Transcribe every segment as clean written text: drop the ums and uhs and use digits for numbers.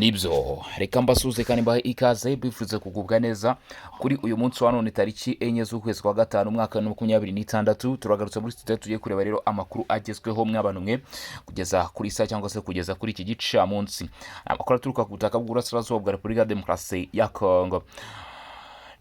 Nibyo, reka mbasuhuze kandi mbahe ikaze, mbifurize kugubwa neza kuri uyu munsi wa none, tariki 4 z'ukwezi kwa gatanu, umwaka wa 2026. Turagarutse muri studio, tugiye kureba rero amakuru agezweho, mw'abantu mwe, kugeza kuri saa cyangwa se kugeza kuri iki gicamunsi. Amakuru aturuka ku butaka bw'Uburasirazuba bwa Repubulika ya Demokarasi ya Kongo: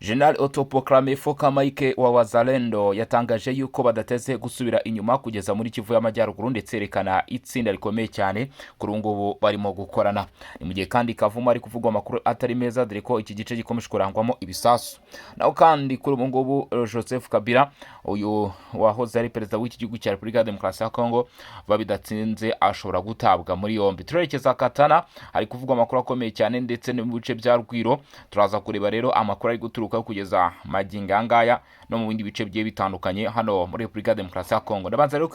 General Autoproclamé Foka Mike wa Wazalendo yatangaje yuko badateze gusubira inyuma kugeza muri Kivu y'Amajyaruguru, ndetse yerekana itsinda rikomeye cyane kuri ubu ngubu barimo gukorana. Ni mu gihe kandi Kavumu ari kuvugwa amakuru atari meza, dore ko iki gice gikomeje kurangwamo ibisasu. Naho kandi kuri ubu ngubu Joseph Kabila, uyu wahoze ari perezida w'iki gihugu cya Repubulika ya Demokarasi ya Kongo, vuba bidatinze ashobora gutabwa muri yombi. Turerekeza Katana, hari kuvugwa amakuru akomeye cyane, ndetse no mu bice bya Rwiro. Turaza kureba rero amakuru ari guturuka kugeza magingo aya ngaya no mu bindi bice bigiye bitandukanye hano muri Repubulika ya Demokarasi ya Kongo. Ndabanza rero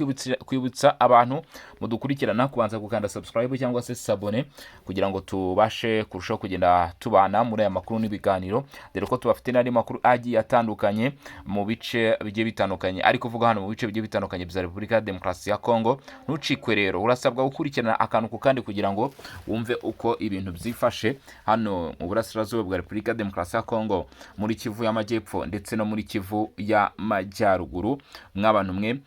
kwibutsa abantu mudukurikirana kubanza gukanda subscribe cyangwa se s'abonner, kugira ngo tubashe kurushaho kugenda tubana muri aya makuru n'ibiganiro, dore ko tubafite n'andi makuru agiye atandukanye mu bice bigiye bitandukanye ari kuvuga hano mu bice bigiye bitandukanye bya Repubulika ya Demokarasi ya Kongo. Ntucikwe rero, urasabwa gukurikirana akantu ku kandi kugira ngo wumve uko ibintu byifashe hano mu burasirazuba bwa Repubulika ya Demokarasi ya Kongo, muri Kivu y'Amajyepfo ndetse no muri Kivu y'Amajyaruguru, mw'abantu mwe,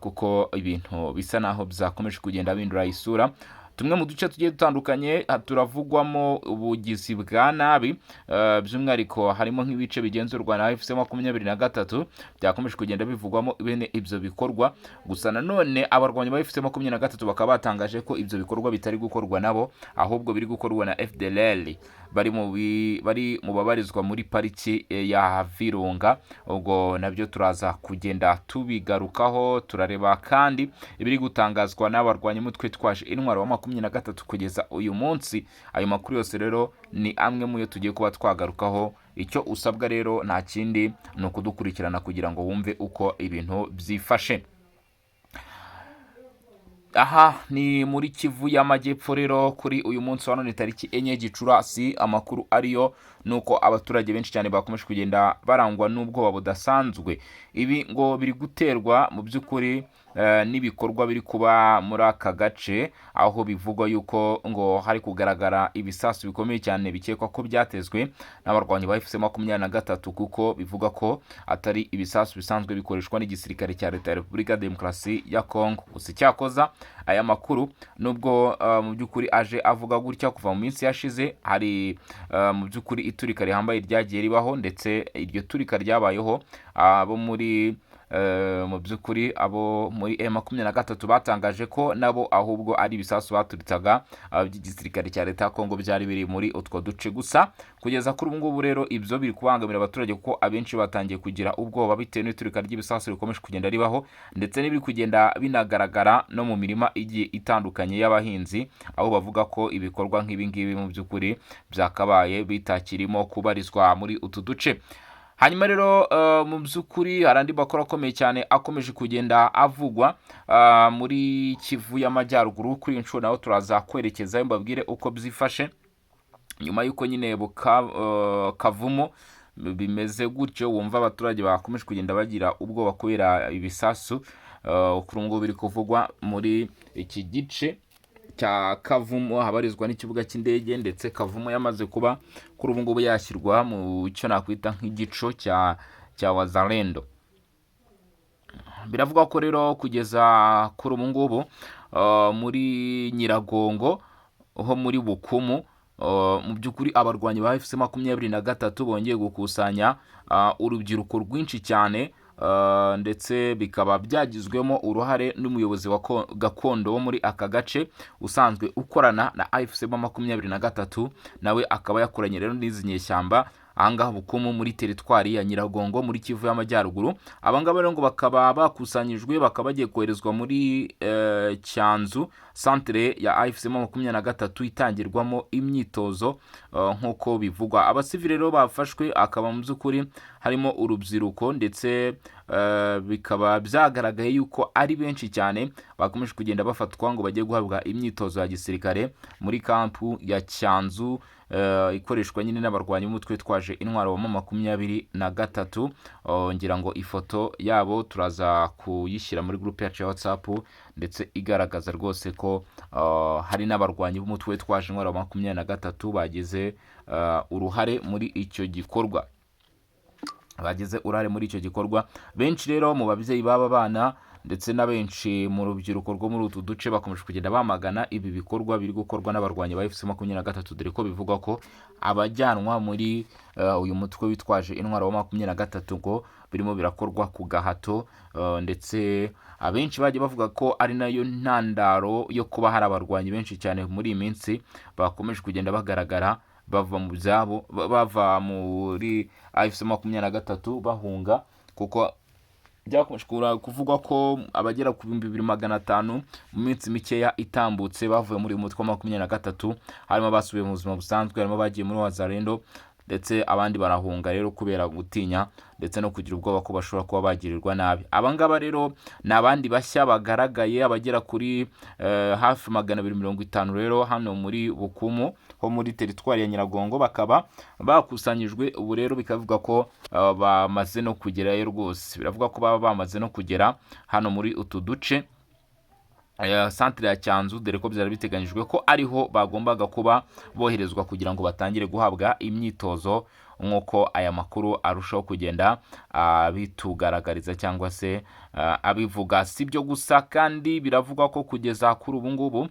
kuko ibintu bisa naho byakomeje kugenda bihindura isura. Tumwe mu duce tugiye dutandukanye turavugwamo ubugizi bwa nabi, by'umwihariko harimo nk'ibice bigenzurwa na AFC 23 byakomeje kugenda bivugwamo bene ibyo bikorwa. Gusa nanone abarwanyi ba AFC 23 bakaba batangaje ko ibyo bikorwa bitari gukorwa nabo, ahubwo biri gukorwa na FDLR bari mu babarizwa muri pariki ya Virunga. Ubwo nabyo turaza kugenda tubigarukaho. Turareba kandi ibiri gutangazwa n'abarwanyi umutwe twaje intwaro wa 23 kugeza uyu munsi. Ayo makuru yose rero ni amwe mu yo tugiye kuba twagarukaho. Icyo usabwa rero nta kindi, ni ukudukurikirana kugira ngo wumve uko ibintu byifashe. Aha ni muri Kivu y'Amajyepfo. Rero kuri uyu munsi wa none, tariki 4 Gicurasi, amakuru ariyo ni uko abaturage benshi cyane bakomeje kugenda barangwa n'ubwoba budasanzwe. Ibi ngo biri guterwa mu by'ukuri n'ibikorwa biri kuba muri aka gace, aho bivugwa yuko ngo hari kugaragara ibisasu bikomeye cyane bikekwa ko byatezwe n'abarwanyi ba AFC 23, kuko bivugwa ko atari ibisasu bisanzwe bikoreshwa n'igisirikare cya Leta ya Repubulika ya Demokarasi ya Kongo. Gusa icyakoza aya makuru, nubwo mu by'ukuri aje avuga gutya, kuva mu minsi yashize hari mu by'ukuri iturika rihambaye ryagiye ribaho, ndetse iryo turika ryabayeho abo muri mu by'ukuri abo muri M23 batangaje ko nabo ahubwo ari ibisasu baturitsaga by'igisirikare cya Leta ya Kongo byari biri muri utwo duce. Gusa kugeza kuri ubu ngubu rero ibyo biri kubangamira abaturage, kuko abenshi batangiye kugira ubwoba bitewe n'iturika ry'ibisasu rikomeje kugenda ribaho, ndetse n'ibiri kugenda binagaragara no mu mirima igiye itandukanye y'abahinzi, aho bavuga ko ibikorwa nk'ibi ngibi mu by'ukuri byakabaye bitakirimo kubarizwa muri utu duce. Hanyuma rero mu by'ukuri hari andi makuru akomeye cyane akomeje kugenda avugwa muri Kivu y'Amajyaruguru. Kuri iyi nshuro naho turaza kwerekezayo, mbabwire uko byifashe nyuma y'uko nyine Kavumu bimeze gutyo. Wumva abaturage bakomeje kugenda bagira ubwoba kubera ibisasu kuri ubu ngubu biri kuvugwa muri iki gice cya Kavumu habarizwa n'ikibuga cy'indege, ndetse Kavumu yamaze kuba kuri ubu ngubu yashyirwa mu cyo nakwita nk'igico cya Wazalendo. Biravugwa ko rero kugeza kuri ubu ngubu muri Nyiragongo ho muri Bukumu, mu by'ukuri abarwanyi ba AFC 23 bongeye gukusanya urubyiruko rwinshi cyane, ndetse bikaba byagizwemo uruhare n'umuyobozi wa gakondo wo muri aka gace usanzwe ukorana na AFC 23, nawe akaba yakoranye rero n'izi nyeshyamba ahangaha Bukumu muri teritwari ya Nyiragongo muri Kivu y'Amajyaruguru. Abangaba rero ngo bakaba bakusanyijwe, bakaba bagiye koherezwa muri Cyanzu, centre ya AFC 23 itangirwamo imyitozo nk'uko bivugwa. Abasivili rero bafashwe akaba mu by'ukuri harimo urubyiruko ndetse bikaba byagaragaye yuko ari benshi cyane bakomeje kugenda bafatwa ngo bajye guhabwa imyitozo ya gisirikare muri kampu ya Cyanzu, ikoreshwa nyine n'abarwanyi b'umutwe witwaje intwaro wa 23. Ngira ngo ifoto yabo turaza kuyishyira muri groupe yacu ya WhatsApp, ndetse igaragaza rwose ko hari n'abarwanyi b'umutwe witwaje intwaro wa 23 bagize uruhare muri icyo gikorwa. Benshi rero mu babyeyi b'aba bana ndetse na benshi mu rubyiruko rwo muri utu duce bakomeje kugenda bamagana ibi bikorwa biri gukorwa n'abarwanyi ba AFC 23, dore ko bivugwa ko abajyanwa muri uyu mutwe witwaje intwaro wa 23 ngo birimo birakorwa ku gahato, ndetse abenshi bagiye bavuga ko ari nayo ntandaro yo kuba hari abarwanyi benshi cyane muri iyi minsi bakomeje kugenda bagaragara bava mu byabo, bava muri AFC 23 bahunga, kuko byakomeje kuvugwa ko abagera ku 2500 mu minsi mikeya itambutse bavuye muri uyu mutwe wa 23, harimo abasubiye mu buzima busanzwe, harimo abagiye muri Wazalendo, ndetse abandi barahunga rero kubera gutinya ndetse no kugira ubwoba ko bashobora kuba bagirirwa nabi. Abangaba rero ni abandi bashya bagaragaye, abagera kuri hafi 250 rero hano muri Bukumu ho muri teritwari ya Nyiragongo, bakaba bakusanyijwe. Ubu rero bikavuga ko bamaze no kugerayo rwose, biravuga ko baba bamaze no kugera hano muri utu duce, santere ya Cyanzu, dore ko byari biteganyijwe ko ariho bagombaga kuba boherezwa kugira ngo batangire guhabwa imyitozo, nk'uko aya makuru arushaho kugenda abitugaragariza cyangwa se abivuga. Si ibyo gusa kandi, biravugwa ko kugeza kuri ubu ngubu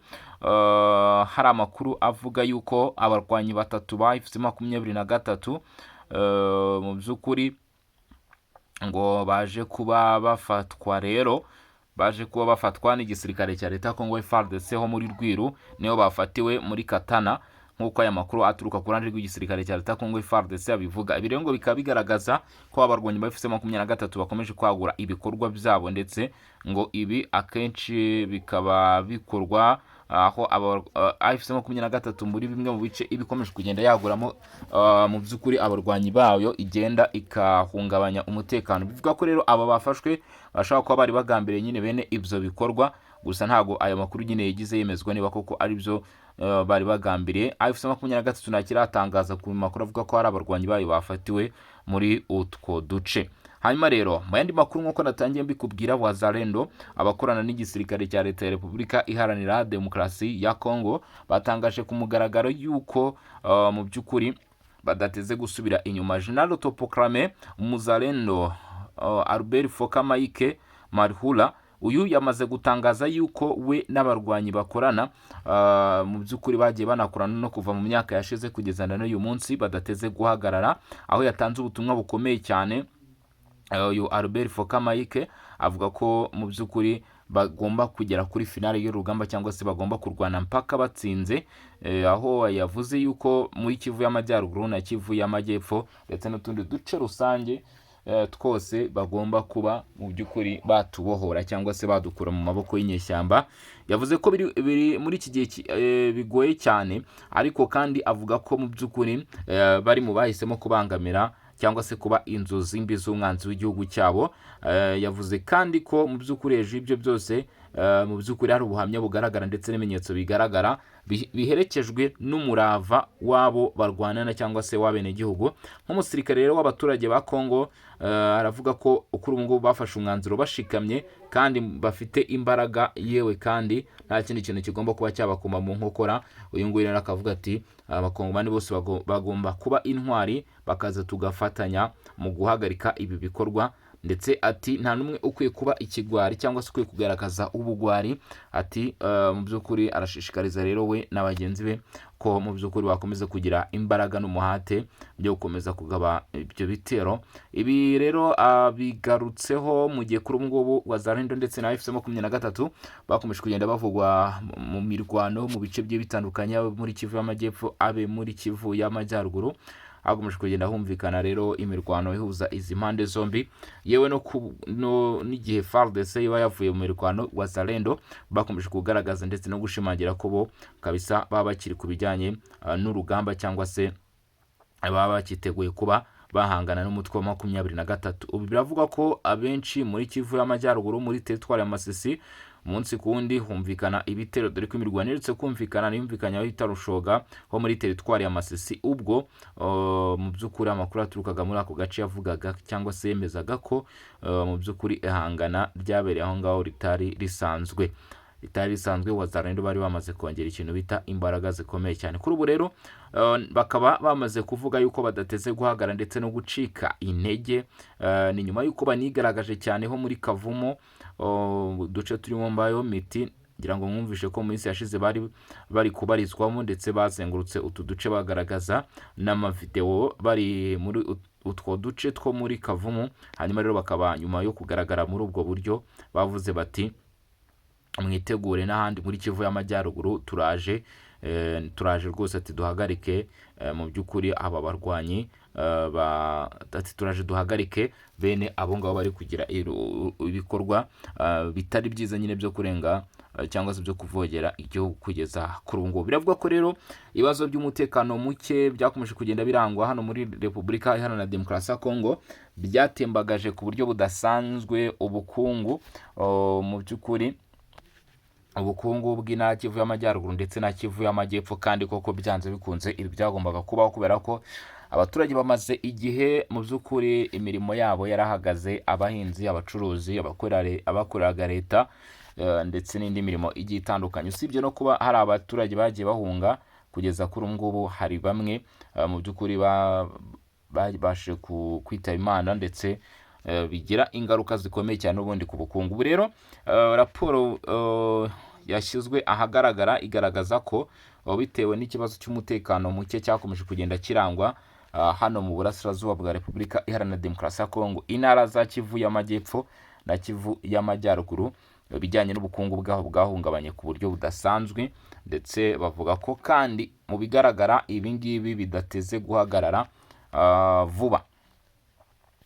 hari amakuru avuga yuko abarwanyi batatu ba AFC 23 mu by'ukuri ngo baje kuba bafatwa rero, baje kuba bafatwa n'igisirikare cya leta ya Congo FARDC ho muri Rwiru, niho bafatiwe muri Katana, nk'uko aya makuru aturuka ku ruhande rw'igisirikare cya leta ya Congo FARDC abivuga. Ibi rero ngo bikaba bigaragaza ko abarwanyi ba AFC 23 bakomeje kwagura ibikorwa byabo, ndetse ngo ibi akenshi bikaba bikorwa aho aba AFC 23 muri bimwe mu bice iba ikomeje kugenda yaguramo mu by'ukuri abarwanyi bayo, igenda ikahungabanya umutekano. Bivuga ko rero aba bafashwe bashobora kuba bari bagambiriye nyine bene ibyo bikorwa, gusa ntabwo ayo makuru nyine yagize yemezwa niba koko ari byo bari bagambiriye. AFC 23 nta kiratangaza ku makuru avuga ko hari abarwanyi bayo bafatiwe muri utwo duce. Hanyuma rero mu yandi makuru, nk'uko natangiye mbikubwira, Wazalendo, abakorana n'igisirikare cya leta ya Repubulika Iharanira Demokarasi ya Congo, batangaje ku mugaragaro yuko mu by'ukuri badateze gusubira inyuma. General autoproclamé Umuzalendo Albert Foka Mike Marhula, uyu yamaze gutangaza yuko we n'abarwanyi bakorana, mu by'ukuri bagiye banakorana no kuva mu myaka yashize kugeza na n'uyu munsi, badateze guhagarara, aho yatanze ubutumwa bukomeye cyane. Uyu Albert Foka Mike avuga ko mu by'ukuri bagomba kugera kuri finale y'urugamba, cyangwa se bagomba kurwana mpaka batsinze, aho yavuze yuko muri Kivu y'Amajyaruguru na Kivu y'Amajyepfo ndetse n'utundi duce rusange twose bagomba kuba mu by'ukuri batubohora cyangwa se badukura mu maboko y'inyeshyamba. Yavuze ko biri muri iki gihe bigoye cyane, ariko kandi avuga ko mu by'ukuri bari mu bahisemo kubangamira cyangwa se kuba inzozi mbi z'umwanzi w'igihugu cyabo. Yavuze kandi ko mu by'ukuri hejuru y'ibyo byose, mu by'ukuri hari ubuhamya bugaragara ndetse n'ibimenyetso bigaragara biherekejwe n'umurava w'abo barwanana cyangwa se w'abenegihugu. Nk'umusirikare rero w'abaturage ba Congo, aravuga ko kuri ubu ngubu bafashe umwanzuro bashikamye kandi bafite imbaraga, yewe kandi nta kindi kintu kigomba kuba cyabakoma mu nkokora. Uyu nguyu rero akavuga ati abakongomani bose bagomba kuba intwari, bakaza tugafatanya mu guhagarika ibi bikorwa, ndetse ati nta n'umwe ukwiye kuba ikigwari cyangwa se ukwiye kugaragaza ubugwari. Ati mu by'ukuri arashishikariza rero we na bagenzi be ko mu by'ukuri bakomeza kugira imbaraga n'umuhate byo gukomeza kugaba ibyo bitero. Ibi rero abigarutseho mu gihe kuri ubu ngubu Wazalendo ndetse na AFC 23 bakomeje kugenda bavugwa mu mirwano mu bice bigiye bitandukanye, abe muri Kivu y'Amajyepfo, abe muri Kivu y'Amajyaruguru. Hakomeje kugenda humvikana rero imirwano ihuza izi mpande zombi, yewe no n'igihe FARDC iba yavuye mu mirwano, Wazalendo bakomeje kugaragaza ndetse no gushimangira ko bo kabisa baba bakiri ku bijyanye n'urugamba cyangwa se baba bakiteguye kuba bahangana n'umutwe wa 23. Ubu biravugwa ko abenshi muri Kivu y'Amajyaruguru, muri teritwari ya Masisi, umunsi ku wundi humvikana ibitero, dore ko imirwano iherutse kumvikana yumvikanye aho bita Rushoga ho muri teritwari ya Masisi, ubwo mu by'ukuri amakuru yaturukaga muri ako gace yavugaga cyangwa se yemezaga ko mu by'ukuri ihangana ryabereye aho ngaho ritari risanzwe. Wazalendo bari bamaze kongera ikintu bita imbaraga zikomeye cyane. Kuri ubu rero bakaba bamaze kuvuga yuko badateze guhagarara ndetse no gucika intege. Ni nyuma yuko banigaragaje cyane ho muri Kavumo, uduce turimo Mbayo Miti. Ngira ngo mwumvishe ko mu minsi yashize bari bari kubarizwamo, ndetse bazengurutse utu duce bagaragaza n'amavidewo bari muri utwo duce two muri Kavumu. Hanyuma rero bakaba nyuma yo kugaragara muri ubwo buryo bavuze bati: "Mwitegure n'ahandi muri Kivu y'Amajyaruguru turaje, turaje rwose." Ati: "Duhagarike mu by'ukuri aba barwanyi ati: turaje duhagarike bene abo ngabo bari kugira ibikorwa bitari byiza nyine byo kurenga cyangwa se byo kuvogera igihugu." Kugeza kuri ubu ngubu biravuga ko rero ibibazo by'umutekano muke byakomeje kugenda birangwa hano muri Repubulika Iharanira Demokarasi ya Kongo byatembagaje ku buryo budasanzwe ubukungu, mu by'ukuri ubukungu bw'intara Kivu y'Amajyaruguru ndetse na Kivu y'Amajyepfo. Kandi koko byanze bikunze ibi byagombaga kubaho, kubera ko abaturage bamaze igihe mu by'ukuri imirimo yabo yarahagaze: abahinzi, abacuruzi, abakoreraga leta, ndetse n'indi mirimo igiye itandukanye. Usibye no kuba hari abaturage bagiye bahunga, kugeza kuri ubu ngubu hari bamwe mu by'ukuri babashije kwitaba Imana, ndetse bigira ingaruka zikomeye cyane n'ubundi ku bukungu. Ubu rero raporo yashyizwe ahagaragara igaragaza ko bitewe n'ikibazo cy'umutekano muke cyakomeje kugenda kirangwa hano mu burasirazuba bwa Repubulika Iharanira Demokarasi ya Kongo, intara za Kivu y'Amajyepfo na Kivu y'Amajyaruguru, ibijyanye n'ubukungu bwaho bwahungabanye ku buryo budasanzwe. Ndetse bavuga ko kandi mu bigaragara ibi ngibi bidateze guhagarara vuba,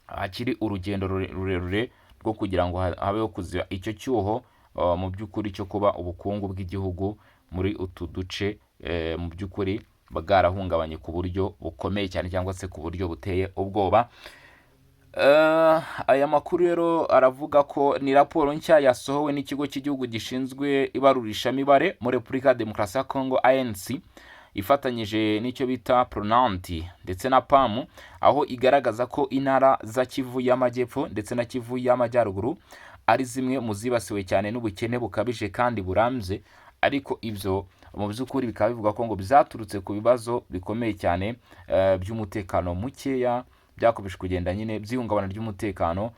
hakiri urugendo rurerure rwo kugira ngo habeho kuziba icyo cyuho mu by'ukuri cyo kuba ubukungu bw'igihugu muri utu duce mu by'ukuri bwarahungabanye ku buryo bukomeye cyane cyangwa se ku buryo buteye ubwoba. Aya makuru rero aravuga ko ni raporo nshya yasohowe n'ikigo cy'igihugu gishinzwe ibarurishamibare muri Repubulika ya Demokarasi ya Kongo, INSEE, ifatanyije n'icyo bita Pronanti ndetse na PAM, aho igaragaza ko intara za Kivu y'Amajyepfo ndetse na Kivu y'Amajyaruguru ari zimwe mu zibasiwe cyane n'ubukene bukabije kandi burambye. Ariko ibyo mu by'ukuri bikaba bivuga ko ngo byaturutse ku bibazo bikomeye cyane by'umutekano mukeya byakomeje kugenda nyine by'ihungabana ry'umutekano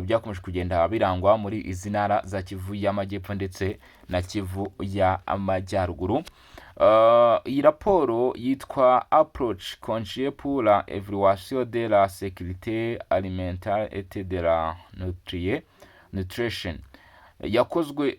byakomeje kugenda birangwa muri izi ntara za Kivu y'Amajyepfo ndetse na Kivu y'Amajyaruguru. Iyi raporo yitwa "Approche conjointe pour la évaluation de la sécurité alimentaire et de la nutrition yakozwe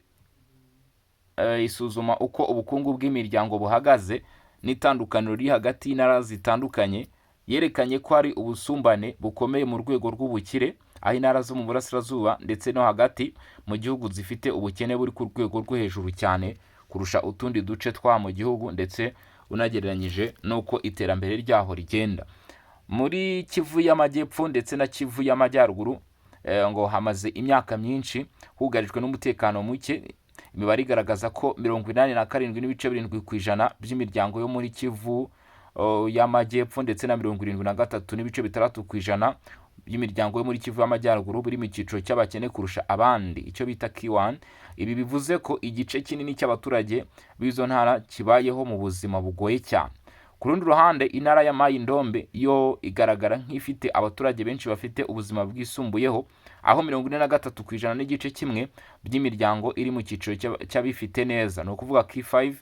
isuzuma uko ubukungu bw'imiryango buhagaze n'itandukaniro riri hagati y'intara zitandukanye. Yerekanye ko hari ubusumbane bukomeye mu rwego rw'ubukire, aho intara zo mu burasirazuba ndetse no hagati mu gihugu zifite ubukene buri ku rwego rwo hejuru cyane kurusha utundi duce twa mu gihugu, ndetse unagereranyije n'uko iterambere ryaho rigenda. Muri Kivu y'Amajyepfo ndetse na Kivu y'Amajyaruguru ngo hamaze imyaka myinshi hugarijwe n'umutekano muke. Imibare igaragaza ko 87.7% by'imiryango yo muri Kivu y'Amajyepfo ndetse na 73.6% by'imiryango yo muri Kivu y'Amajyaruguru biri mu cyiciro cy'abakene kurusha abandi, icyo bita K1. Ibi bivuze ko igice kinini cy'abaturage b'izo ntara kibayeho mu buzima bugoye cyane. Ku rundi ruhande, intara ya Mayi Ndombe yo igaragara nk'ifite abaturage benshi bafite ubuzima bwisumbuyeho, aho 43.1% by'imiryango iri mu cyiciro cy'abifite neza, ni ukuvuga K5.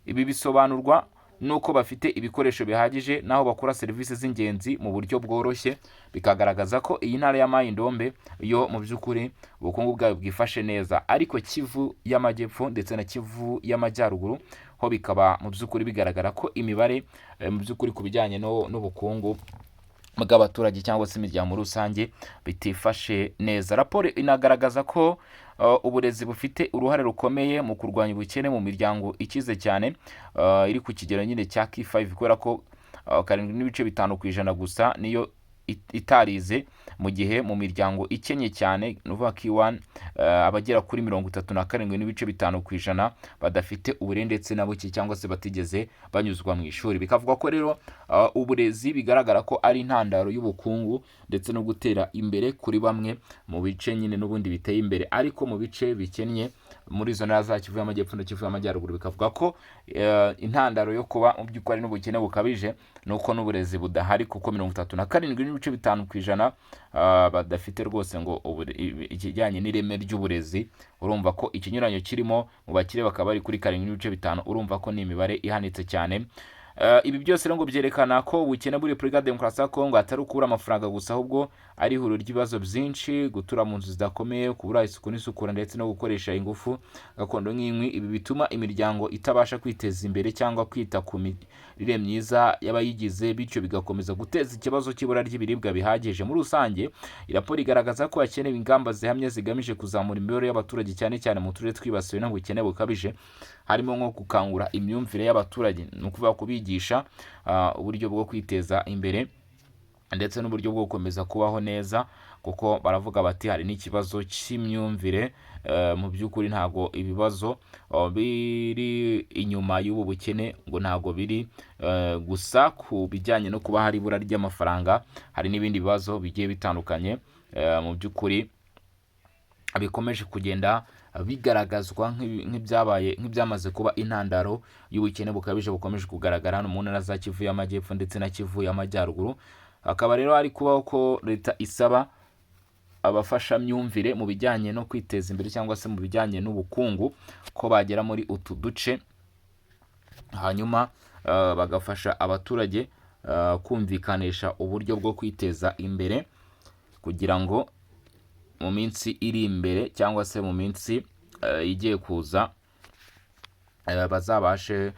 Ibi bisobanurwa nuko bafite ibikoresho bihagije n'aho bakura serivisi z'ingenzi mu buryo bworoshye, bikagaragaza ko iyi ntara ya Mayi Ndombe yo mu by'ukuri ubukungu bwayo bwifashe neza. Ariko Kivu y'Amajyepfo ndetse na Kivu y'Amajyaruguru ho bikaba mu by'ukuri bigaragara ko imibare mu by'ukuri ku bijyanye n'ubukungu bw'abaturage cyangwa se imiryango muri rusange bitifashe neza. Raporo inagaragaza ko uburezi bufite uruhare rukomeye mu kurwanya ubukene mu miryango ikize cyane iri ku kigero nyine cya K5, kubera ko 7.5% gusa niyo itarize, mu gihe mu miryango ikennye cyane, ni ukuvuga K1, abagera kuri 37.5% badafite uburere ndetse na buke cyangwa se batigeze banyuzwa mu ishuri. Bikavuga ko rero uburezi bigaragara ko ari intandaro y'ubukungu ndetse no gutera imbere kuri bamwe mu bice nyine n'ubundi biteye imbere, ariko mu bice bikennye muri izo ntara za Kivu y'Amajyepfo na Kivu y'Amajyaruguru, bikavuga ko intandaro yo kuba mu by'ukuri ari n'ubukene bukabije ni uko n'uburezi budahari, kuko 37.5% badafite rwose ngo ikijyanye n'ireme ry'uburezi. Urumva ko ikinyuranyo kirimo, mu bakire bakaba bari kuri 7.5. Urumva ko ni imibare ihanitse cyane. Ibi byose rero ngo byerekana ko ubukene muri Repubulika ya Demokarasi ya Kongo atari ukubura amafaranga gusa, ahubwo ari ihuriro ry'ibibazo byinshi: gutura mu nzu zidakomeye, kubura isuku n'isukura, ndetse no gukoresha ingufu gakondo nk'inkwi. Ibi bituma imiryango itabasha kwiteza imbere cyangwa kwita ku mirire myiza y'abayigize, bityo bigakomeza guteza ikibazo cy'ibura ry'ibiribwa bihagije. Muri rusange, raporo igaragaza ko hakenewe ingamba zihamye zigamije kuzamura imibereho y'abaturage, cyane cyane mu turere twibasiwe n'ubukene bukabije, harimo nko gukangura imyumvire y'abaturage, ni ukuvuga kubigisha uburyo bwo kwiteza imbere ndetse n'uburyo bwo gukomeza kubaho neza, kuko baravuga bati hari n'ikibazo cy'imyumvire. Mu by'ukuri ntabwo ibibazo biri inyuma y'ubu bukene ngo ntabwo biri gusa ku bijyanye no kuba hari ibura ry'amafaranga, hari n'ibindi bibazo bigiye bitandukanye mu by'ukuri bikomeje kugenda bigaragazwa nk'ibyabaye, nk'ibyamaze kuba intandaro y'ubukene bukabije bukomeje kugaragara hano mu ntara za Kivu y'Amajyepfo ndetse na Kivu y'Amajyaruguru. Hakaba rero hari kubaho ko leta isaba abafashamyumvire mu bijyanye no kwiteza imbere cyangwa se mu bijyanye n'ubukungu ko bagera muri utu duce, hanyuma bagafasha abaturage kumvikanisha uburyo bwo kwiteza imbere, kugira ngo mu minsi iri imbere cyangwa se mu minsi igiye kuza bazabashe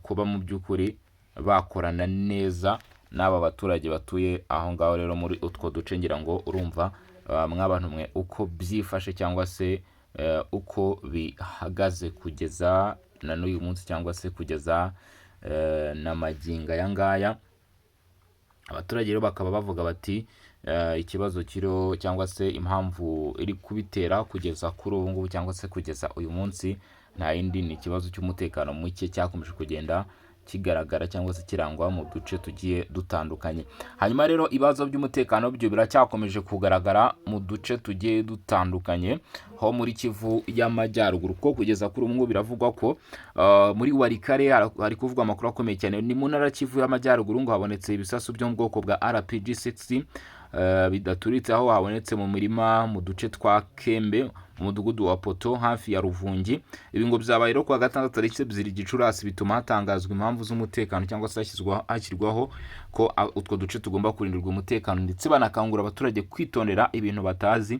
kuba mu by'ukuri bakorana neza n'aba baturage batuye aho ngaho rero muri utwo duce. Ngira ngo urumva mw'abantu mwe uko byifashe cyangwa se uko bihagaze kugeza na n'uyu munsi cyangwa se kugeza na magingo aya ngaya. Abaturage rero bakaba bavuga bati ikibazo kiriho cyangwa se impamvu iri kubitera kugeza kuri ubu ngubu cyangwa se kugeza uyu munsi nta yindi, ni ikibazo cy'umutekano muke cyakomeje kugenda kigaragara cyangwa se kirangwa mu duce tugiye dutandukanye. Hanyuma rero ibibazo by'umutekano byo biracyakomeje kugaragara mu duce tugiye dutandukanye ho muri Kivu y'Amajyaruguru, kuko kugeza kuri ubu ngubu biravugwa ko muri Walikale hari kuvugwa amakuru akomeye cyane. Ni mu ntara Kivu y'Amajyaruguru, ngo habonetse ibisasu byo mu bwoko bwa RPG 60 bidaturitse, aho habonetse mu mirima mu duce twa Kembe, mu mudugudu wa Poto, hafi ya Ruvungi. Ibi ngo byabaye rero kuwa gatandatu tariki 2 Gicurasi, bituma hatangazwa impamvu z'umutekano cyangwa se hashyirwaho ko utwo duce tugomba kurindirwa umutekano, ndetse banakangurira abaturage kwitondera ibintu batazi.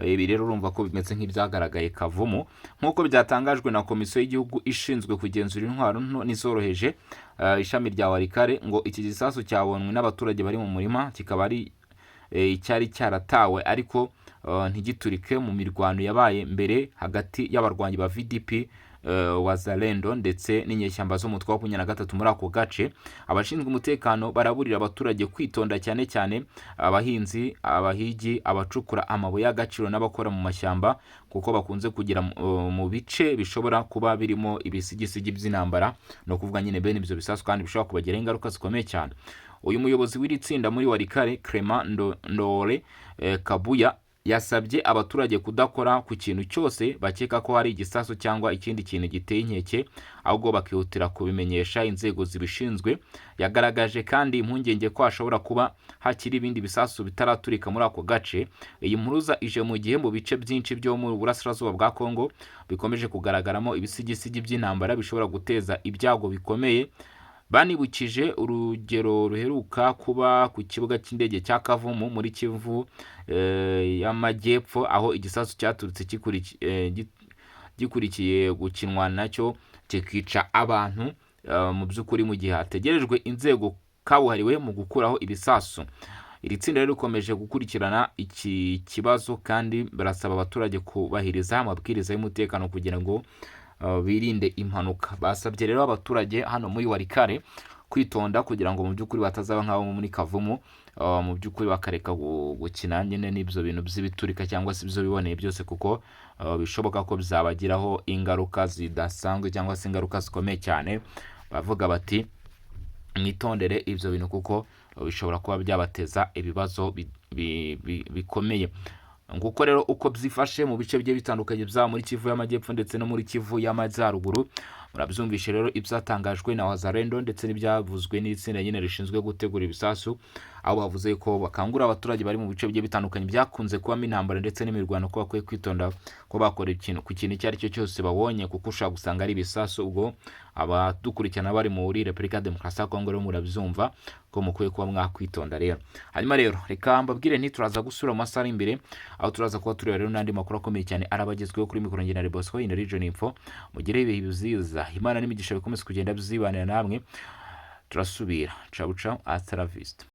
Ibi rero urumva ko bimeze nk'ibyagaragaye Kavumu. Nk'uko byatangajwe na Komisiyo y'Igihugu ishinzwe kugenzura intwaro nto n'izoroheje, ishami rya Walikale, ngo iki gisasu cyabonwe n'abaturage bari mu murima, kikaba ari icyari cyaratawe ariko ntigiturike mu mirwano yabaye mbere hagati y'abarwanyi ba VDP Wazalendo ndetse n'inyeshyamba z'umutwe wa 23 muri ako gace. Abashinzwe umutekano baraburira abaturage kwitonda, cyane cyane abahinzi, abahigi, abacukura amabuye y'agaciro n'abakora mu mashyamba, kuko bakunze kugera mu bice bishobora kuba birimo ibisigisigi by'intambara, ni ukuvuga nyine bene ibyo bisasu, kandi bishobora kubagiraho ingaruka zikomeye cyane. Uyu muyobozi w'iri tsinda muri Walikale, Clement Ndore Kabuya, yasabye abaturage kudakora ku kintu cyose bakeka ko hari igisasu cyangwa ikindi kintu giteye inkeke, ahubwo bakihutira kubimenyesha inzego zibishinzwe. Yagaragaje kandi impungenge ko hashobora kuba hakiri ibindi bisasu bitaraturika muri ako gace. Iyi mpuruza ije mu gihe mu bice byinshi byo mu burasirazuba bwa Kongo bikomeje kugaragaramo ibisigisigi by'intambara bishobora guteza ibyago bikomeye. Banibukije urugero ruheruka kuba ku kibuga cy'indege cya Kavumu muri Kivu y'Amajyepfo, aho igisasu cyaturutse gikurikiye gukinwa nacyo kikica abantu mu by'ukuri, mu gihe hategerejwe inzego kabuhariwe mu gukuraho ibisasu. Iri tsinda rero rikomeje gukurikirana iki kibazo, kandi barasaba abaturage kubahiriza amabwiriza y'umutekano kugira ngo birinde impanuka. Basabye rero abaturage hano muri Walikale kwitonda kugira ngo mu by'ukuri batazaba nk'abo muri Kavumu, mu by'ukuri bakareka gukina nyine n'ibyo bintu by'ibiturika cyangwa se ibyo biboneye byose, kuko bishoboka ko byabagiraho ingaruka zidasanzwe cyangwa se ingaruka zikomeye cyane. Bavuga bati: "Mwitondere ibyo bintu kuko bishobora kuba byabateza ibibazo bikomeye." Nguko rero uko byifashe mu bice bigiye bitandukanye, byaba muri Kivu y'Amajyepfo ndetse no muri Kivu y'Amajyaruguru. Murabyumvishe rero ibyatangajwe na Wazalendo ndetse n'ibyavuzwe n'itsinda nyine rishinzwe gutegura ibisasu, aho bavuze ko bakangurira abaturage bari mu bice bigiye bitandukanye byakunze kubamo intambara ndetse n'imirwano ko bakwiye kwitonda ko bakora ikintu ku kintu icyo ari cyo cyose babonye, kuko ushobora gusanga ari ibisasu. Ubwo abadukurikirana bari muri Repubulika ya Demokarasi ya Kongo rero murabyumva ko mukwiye kuba mwakwitonda rero. Hanyuma rero reka mbabwire nti turaza gusura mu masaha ari imbere, aho turaza kuba tureba rero n'andi makuru akomeye cyane arabagezweho. Kuri mikoro ngenera Bosco in Region Info. Mugire ibihe byiza, Imana n'imigisha bikomeze kugenda byibanira namwe. Turasubira, ciao ciao, hasta la vista.